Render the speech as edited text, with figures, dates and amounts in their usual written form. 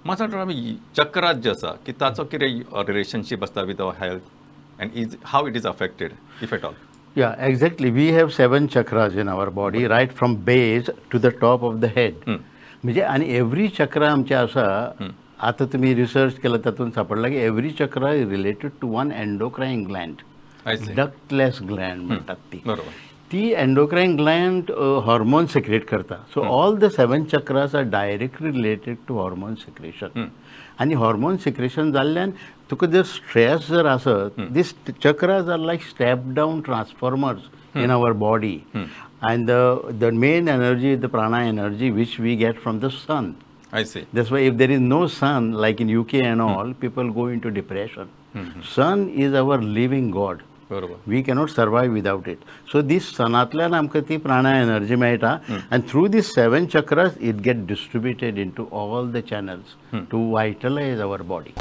मात आमी चक्रात जे आसा की ताचो कितें रिलेशनशीप आसता with our health and is how it is affected, if at all? Yeah, exactly. We have seven chakras in our body, right from base to the top of the head. म्हणजे आणि every चक्र आमचे आसा, आता तुम्ही research केला तातूंत सापडला की every chakra is related to one endocrine gland. I see. Ductless Gland म्हणटात ती. ती एंडोक्रायन ग्लँड हॉर्मोन सिक्रेट करता. So all the seven chakras are directly related to hormone secretion. आनी हॉर्मोन सिक्रेशन जाल्ल्यान तुका जर स्ट्रेस जर आसत, these chakras are like step down transformers in our body, and the main energy is the prana energy, which we get from the sun. I see. That's why if there is no sun, like in UK and all, people go into depression. Sun is our living God. We cannot survive without it. So this सनांतल्यान आमकां ती प्राणा energy मेळटा, and through this seven chakras it get distributed into all the channels to vitalize our body.